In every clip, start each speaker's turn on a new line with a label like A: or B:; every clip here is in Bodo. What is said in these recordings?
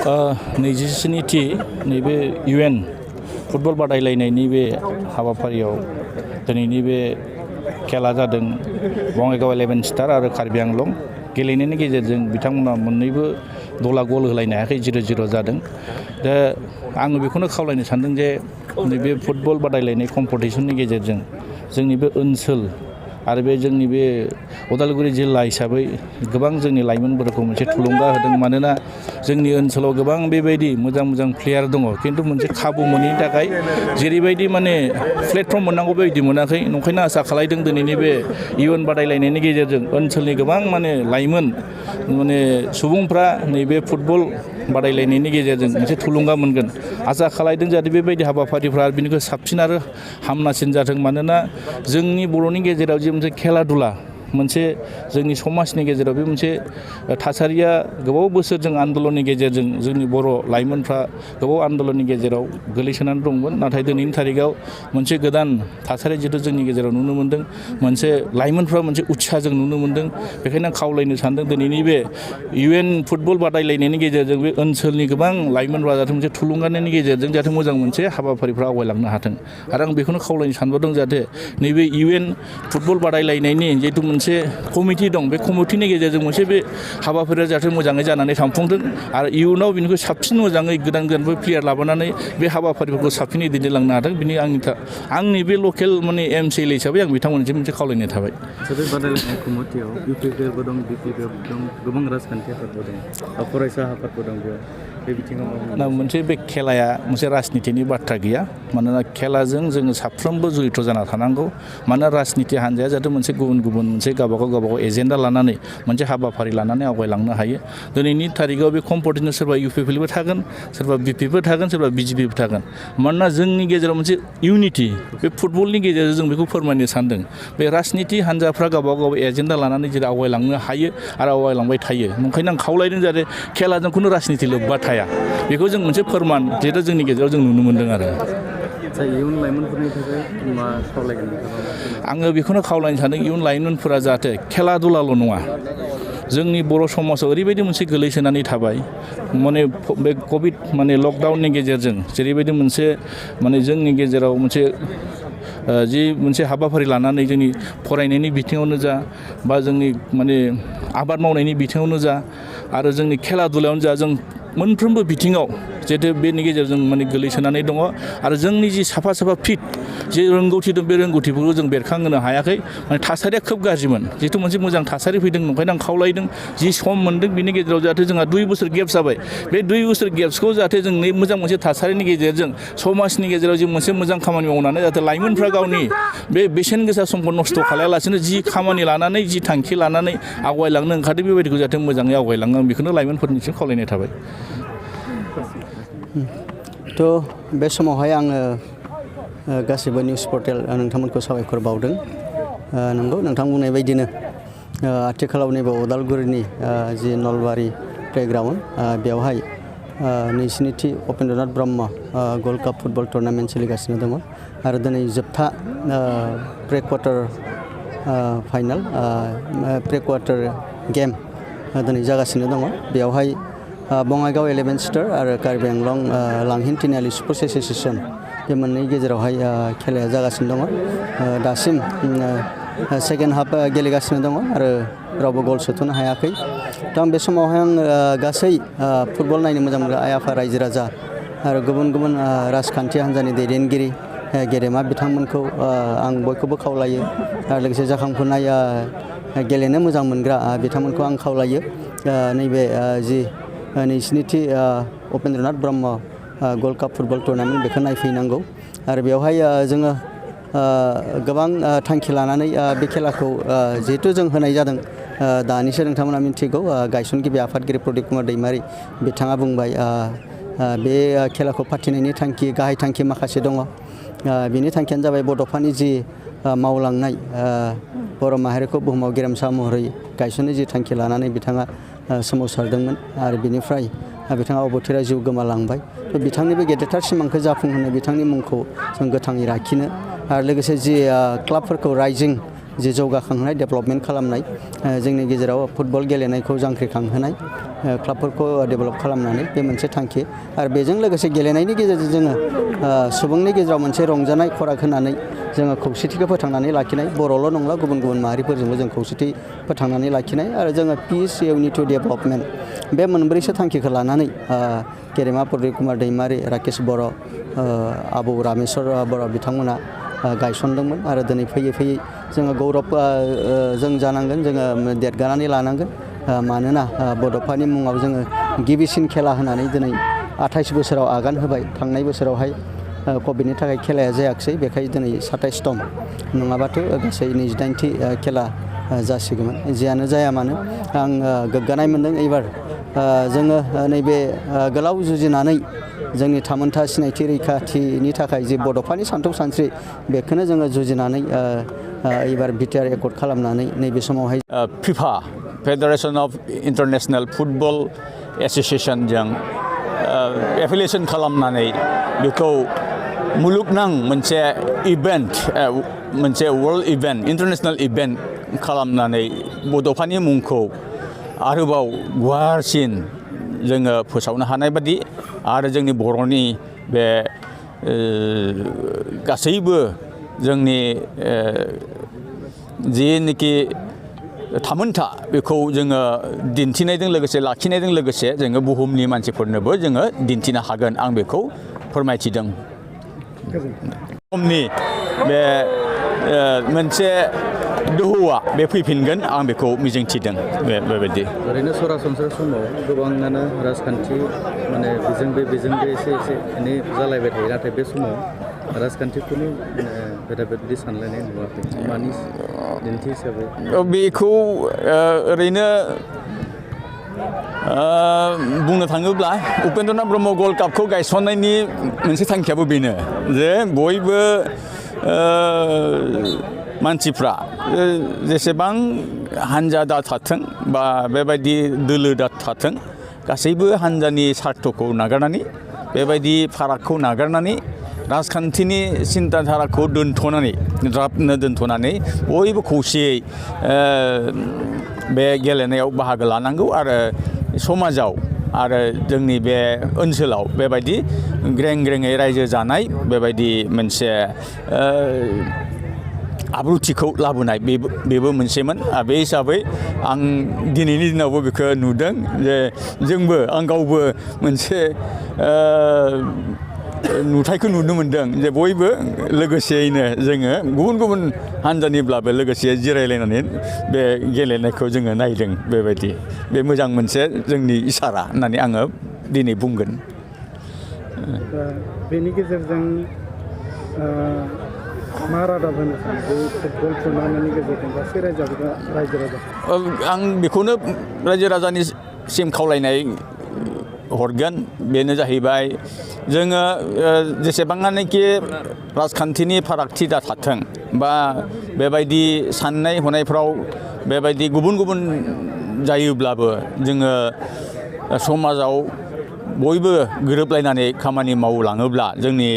A: 27थि नैबे UN फुटबल बादायलायनायनि बे हाबाफारियाव दिनैनि बे खेला जादों बङाइगाव 11 स्टार आरो कार्बि आंलं गेलेनायनि गेजेरजों बिथांमोना मोननैबो दला गल होलायनो हायाखै 0-0 जादों। दा आङो बेखौनो खावलायनो सानदों जे नैबे फुटबल बादायलायनाय कम्पिटिसननि गेजेरजों जोंनि बे ओनसोल आरो बे जोंनि बे उदालगुरि जिल्ला हिसाबै गोबां जोंनि लाइमोनफोरखौ मोनसे थुलुंगा होदों। मानोना जोंनि ओनसोलाव गोबां बेबायदि मोजां मोजां प्लेयार दङ, खिन्थु मोनसे खाबु मोनैनि थाखाय जेरैबायदि माने प्लेटफर्म मोननांगौ बेबायदि मोनाखै। नंखायनो आसा खालायदों दिनैनि बे UN बादायलायनायनि गेजेरजों ओनसोलनि गोबां माने लाइमोन माने सुबुंफ्रा नैबे फुटबल बादायलायनायनि गेजेरजों मोनसे थुलुंगा मोनगोन। आसा खालायदों जाहाथे बेबायदि हाबाफारिफ्रा बिनिख्रुइ साबसिन आरो हामनासिन जाथों। मानोना जोंनि बर'नि गेजेराव जे मोनसे खेला दुला मोनसे जोंनि समाजनि गेजेराव बे मोनसे थासारिया गोबाव बोसोरजों आन्दलननि गेजेरजों जोंनि बर' लाइमोनफ्रा गोबाव आन्दलननि गेजेराव गोलैसोनानै दंमोन। नाथाय दिनैनि थारिखआव मोनसे गोदान थासारि जिहेथु जोंनि गेजेराव नुनो मोन्दों, मोनसे लाइमोनफ्रा मोनसे उत्साह जों नुनो मोन्दों। बेखायनो आं खावलायनो सानदों दिनैनि बे UN फुटबल बादायलायनायनि गेजेरजों बे ओनसोलनि गोबां लाइमोनफ्रा जाहाथे मोनसे थुलुंगानायनि गेजेरजों जाहाथे मोजां मोनसे हाबाफारिफ्रा आवगायलांनो हाथों। आरो आं बेखौनो खावलायनो सानबावदों जाहाथे नैबे UN फुटबल बादायलायनायनि जिहेतु मोनसे कमिटि दं, बे कमिटिनि गेजेरजों मोनसे बे हाबाफारिया जाहाथे मोजाङै जानानै थांफुंथों आरो इयुनाव बिनिख्रुइ साबसिन मोजाङै गोदान गोदान प्लेयार लाबोनानै बे हाबाफारिफोरखौ साबसिनै दैदेनलांनो हाथों। बिनि आंनि बे लकेल माने MCL हिसाबै आं बिथांमोननिसिम मोनसे खावलायनाय थाबाय।
B: बे बादायलायनाय कमिटियाव UPPLबो दं, BPPF दं, गोबां राजखान्थि आफादबो दं, फरायसा आफादबो दं। बेयाव बे बिथिङाव
A: मोनसे बे खेलाया मोनसे राजनितिनि बाथ्रा गैया। मानोना खेलाजों जोङो साफ्रोमबो जड़ित जाना थानांगौ। मानोना राजनिति हान्जाया जाहाथे मोनसे गुबुन गुबुन मोनसे गावबागाव एजेन्डा लानानै मोनसे हाबाफारि लानानै आवगायलांनो हायो। दिनैनि थारिखआव बे कम्पिटिसनाव सोरबा UPPLबो थागोन, सोरबा BPPबो थागोन, सोरबा BJPबो थागोन। मानोना जोंनि गेजेराव मोनसे इउनिटि बे फुटबलनि गेजेरजों जों बेखौ फोरमायनो सानदों। बे राजनिति हान्जाफ्रा गावबागाव एजेन्डा लानानै जेरै आवगायलांनो हायो आरो आवगायलांबाय थायो। नंखायनो आं खावलायदों जाहाथे खेलाजों खुनु राजनिति लोब्बा थाया। बेखौ जों मोनसे फोरमान जिहेथु जोंनि गेजेराव जों नुनो मोन्दों आरो।
B: इयुन लाइमोनफोरनि थाखाय मा खावलायगोन?
A: आङो बेखौनो खावलायनो सानदों इयुन लाइमोनफोरा जाहाथे खेला दुलाल' नङा, जोंनि बर' समाजाव ओरैबायदि मोनसे गोलैसोनानै थाबाय। माने बे कभिड माने लकडाउननि गेजेरजों जेरैबायदि मोनसे माने जोंनि गेजेराव मोनसे जि मोनसे हाबाफारि लानानै जोंनि फरायनायनि बिथिङावनो जा बा जोंनि माने आबाद मावनायनि बिथिङावनो जा आरो जोंनि खेला दुलायावनो जा, जों मोनफ्रोमबो बिथिङाव जिहेतु बेनि गेजेरजों माने गोलैसोनानै दङ। आरो जोंनि जि साफा फिट जे रोंगौथि दं, बे रोंगौथिफोरखौ जों बेरखांहोनो हायाखै। माने थासारिया खोब गाज्रिमोन। जिहेतु मोनसे मोजां थासारि फैदों, नंखायनो आं खावलायदों जि सम मोन्दों बिनि गेजेराव जाहाथे जोंहा 2 बोसोर गेप जाबाय। बे 2 बोसोर गेप्सखौ जाहाथे जों मोजां मोनसे थासारिनि गेजेरजों समाजनि गेजेराव जि मोनसे मोजां खामानि मावनानै जाहाथे लाइमोनफ्रा गावनि बे बेसेन गोसा समखौ नस्थ' खालायालासेनो जि खामानि लानानै जि थांखि लानानै आवगायलांनो ओंखारदों बेबायदिखौ जाहाथे मोजाङै आवगायलाङो। आं बेखौनो लाइमोनफोरनिसिम खावलायनाय थाबाय।
C: बे समावहाय आङो गासैबो निउस पर्टेल नोंथांमोनखौ साबायखर बावदों। नंगौ नोंथां बुंनाय बायदिनो आथिखालाव नैबे उदालगुरिनि जि नलबारि प्लेग्राउन्ड बेवहाय 27थि Upendranath Brahma gold cup football tournament सोलिगासिनो दङ। आरो दिनै जोबथा प्रि-क्वार्टार फाइनाल प्रि-क्वार्टार गेम दिनै जागासिनो दङ। बेवहाय बङाइगाव 11 स्टार आरो कार्बि आंलं लांहिन तिनिआलि स्पर्ट्स एस'सिएशन बे मोननै गेजेरावहाय खेलाया जागासिनो दङ। दासिम सेकेन्ड हाफ गेलेगासिनो दङ आरो रावबो गल सोथ'नो हायाखै। आं बे समावहाय आं गासै फुटबल नायनो मोजां मोनग्रा आइ आफा रायजो राजा आरो गुबुन गुबुन राजखान्थि हान्जानि दैदेनगिरि गेदेमा बिथांमोनखौ आं बयखौबो खावलायो। आरो लोगोसे जाखांफुनाय गेलेनो मोजां मोनग्रा बिथांमोनखौ आं खावलायो नैबे जि 27थि Upendranath Brahma gold cup football tournament बेखौ नायफैनांगौ। आरो बेवहाय जोङो गोबां थांखि लानानै बे खेलाखौ जिहेथु जों होनाय जादों। दानिसो नोंथांमोना मिथिगौ गायसनगिरि आफादगिरि प्रदीप कुमार दैमारि बिथाङा बुंबाय बे खेलाखौ फाथिनायनि थांखि गाहाय थांखि माखासे दङ। बिनि थांखियानो जाबाय बड'फानि जि मावलांनाय बर' माहारिखौ बुहुमाव गेरेमसा महरै गायसननो जि थांखि लानानै बिथाङा सोमावसारदोंमोन आरो बिनिफ्राय बिथाङा अबथिरा जिउ गोमालांबाय। बिथांनि बे गेदेरथार सिमांखौ जाफुंहोनो बिथांनि मुंखौ जों गोथाङै लाखिनो आरो लोगोसे जि क्लाबफोरखौ राइजिं जि जौगाखांहोनाय डेभेलपमेन्ट खालामनाय जोंनि गेजेराव फुटबल गेलेनायखौ जांख्रिखांहोनाय क्लाबफोरखौ डेभेलप खालामनानै बे मोनसे थांखि आरो बेजों लोगोसे गेलेनायनि गेजेरजों जोङो सुबुंनि गेजेराव मोनसे रंजानाय खराग होनानै जोङो खौसेथिखौ फोथांनानै लाखिनाय बर'ल' नंला गुबुन गुबुन माहारिफोरजोंबो जों खौसेथि फोथांनानै लाखिनाय आरो जोङो पिस इउनिटि डेभेलपमेन्ट बे मोनब्रैसो थांखिखौ लानानै गेदेमा प्रदीप कुमार दैमारि राकेश बर' आबौ रामेश्वर बर' बिथांमोना गायसनदोंमोन आरो दिनै फैयै फैयै जोङो गौरब जों जानांगोन जोङो देरगानानै लानांगोन मानोना बड'फानि मुङाव जोङो गिबिसिन खेला होनानै दिनै 28 बोसोराव आगान होबाय थांनाय बोसोरावहाय कभिडनि थाखाय खेलाया जायाखिसै बेखाय दिनै 27 नङाबाथ' गासै 28थि खेला जासिगौमोन जियानो जाया मानो आं गोग्गानाय मोन्दों एबार जोङो नैबे गोलाव जुजिनानै जोंनि थामोनथा सिनायथि रैखाथिनि थाखाय जे बड'फानि सानथौ सानस्रि बेखौनो जोङो जुजिनानै एबार बिटिआर एकर्ड खालामनानै नैबे समावहाय
D: FIFA federation of international football एस'सिएशनजों एफिलिएसन खालामनानै बेखौ मुलुगनां मोनसे इभेन्ट मोनसे वर्ल्ड इभेन्ट इन्टारनेशनेल इभेन्ट खालामनानै बड'फानि मुंखौ आरोबाव गुवारसिन जोङो फोसावनो हानाय बादि आरो जोंनि बर'नि बे गासैबो जोंनि जिनोखि थामोनथा बेखौ जोङो दिन्थिनायजों लोगोसे लाखिनायजों लोगोसे जोङो बुहुमनि मानसिफोरनोबो जोङो दिन्थिनो हागोन आं बेखौ फोरमायथिदों बुहुमनि बे मोनसे दोहौआ बे फैफिनगोन आं बेखौ मिजिंथिदों बेबायदि
B: ओरैनो सरासनस्रा समाव गोबाङानो राजखान्थि माने बेजों एसे एनै जालायबाय थायो नाथाय बे समाव राजखान्थिखौनो बेबायदि सानलायनाय नुवाखै मानि दिन्थि हिसाबै
D: बेखौ ओरैनो बुंनो थाङोब्ला उपेन्द्रनाथ ब्रह्म गल्ड कापखौ गायसननायनि मोनसे थांखियाबो बेनो जे बयबो मानसिफ्रा जेसेबां हान्जा दा थाथों बा बेबायदि दोलो दा थाथों गासैबो हान्जानि सार्थखौ नागारनानै बेबायदि फारागखौ नागारनानै राजखान्थिनि सिन्ताधाराखौ ज्राबनो दोनथ'नानै बयबो खौसेयै बे गेलेनायाव बाहागो लानांगौ आरो समाजाव आरो जोंनि बे ओनसोलाव बेबायदि ग्रें ग्रेङै रायजो जानाय बेबायदि मोनसे आब्रुथिखौ लाबोनाय बेबो मोनसेमोन बे हिसाबै आं दिनैनि दिनावबो बेखौ नुदों जे आं गावबो मोनसे नुथायखौ नुनो मोनदों जे बयबो लोगोसेयैनो जोङो गुबुन गुबुन हान्जानिब्लाबो लोगोसे जिरायलायनानै बे गेलेनायखौ जोङो नायदों बेबायदि बे मोजां मोनसे जोंनि इसारा होननानै आङो दिनै बुंगोन
E: बेनि गेजेरजों मा रादाब होनो सानो बे फुटबल टुर्नामेन्टनि गेजेरजों गासै रायजो राजा
D: आं बेखौनो रायजो राजानिसिम खावलायनाय हरगोन बेनो जाहैबाय जोङो जेसेबाङानोखि राजखान्थिनि फारागथि दा थाथों बा बेबायदि साननाय हनायफ्राव बेबायदि गुबुन गुबुन जायोब्लाबो जोङो समाजाव बयबो गोरोबलायनानै खामानि मावलाङोब्ला जोंनि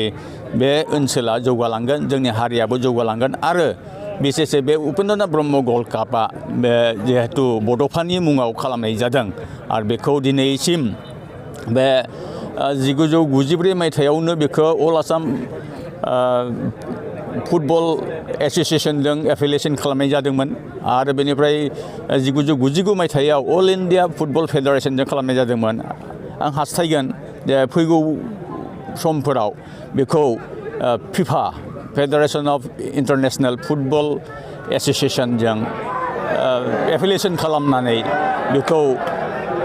D: बे ओनसोला जौगालांगोन जोंनि हारियाबो जौगालांगोन आरो बिसेसै बे उपेन्द्रनाथ ब्रह्म गल्ड कापआ बे जिहेतु बड'फानि मुङाव खालामनाय जादों आरो बेखौ दिनैसिम बे 1994 मायथाइयावनो बेखौ अल आसाम फुटबल एस'सिएशनजों एफिलिएसन खालामनाय जादोंमोन आरो बेनिफ्राय 1999 मायथाइयाव अल इन्डिया फुटबल फेडारेसनजों खालामनाय जादोंमोन आं हास्थायगोन जे फैगौ समफोराव बेखौ FIFA federation of international football एस'सिएशनजों एफिलिएसन खालामनानै बेखौ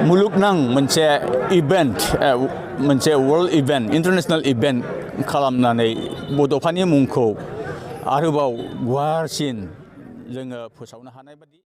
D: मुलुगनां मोनसे इभेन्ट मोनसे वर्ल्ड इभेन्ट इन्टारनेशनेल इभेन्ट खालामनानै बड'फानि मुंखौ आरोबाव गुवारसिन जोङो फोसावनो हानाय बादि